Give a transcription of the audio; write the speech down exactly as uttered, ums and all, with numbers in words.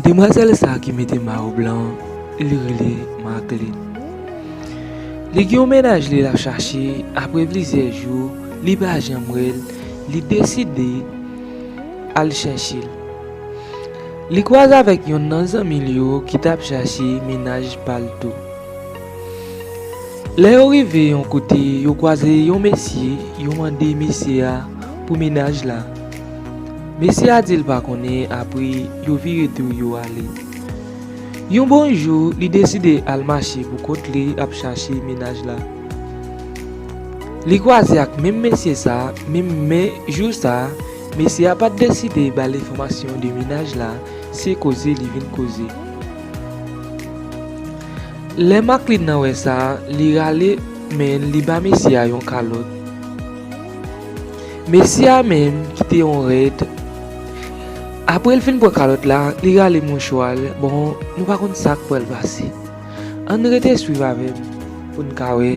Demwazèl sa ki mete mayo blan, li rele Marklin. Li gen yon mennaj li l ap chache, apre plizyè jou, li pa janm wè l, li deside al chèche l. Li kwaze avèk yonn nan zanmi l yo ki t ap chache mennaj pa l tou. Lè yo rive yon kote, yo kwaze yon mesye, yo mande mesye a pou mennaj la. Mesye a di l pa konnen, apre yo vire do yo ale. Yon bon jou, li deside al mache pou kont li ap chache mennaj la. Li kwaze ak menm mesye sa, menm men jou sa, mesye a pa t deside ba l enfòmasyon de mennaj la, se koze li vin koze. Lè Marklin nan wè sa, li rale men l, li ba mesye a yon kalòt. Mesye a menm kite yon rèd. Apre l fin pran kalòt la, li rale mouchwa l. Bon, nou pa konn sa k pral pase. Ann rete swiv avè m pou n ka wè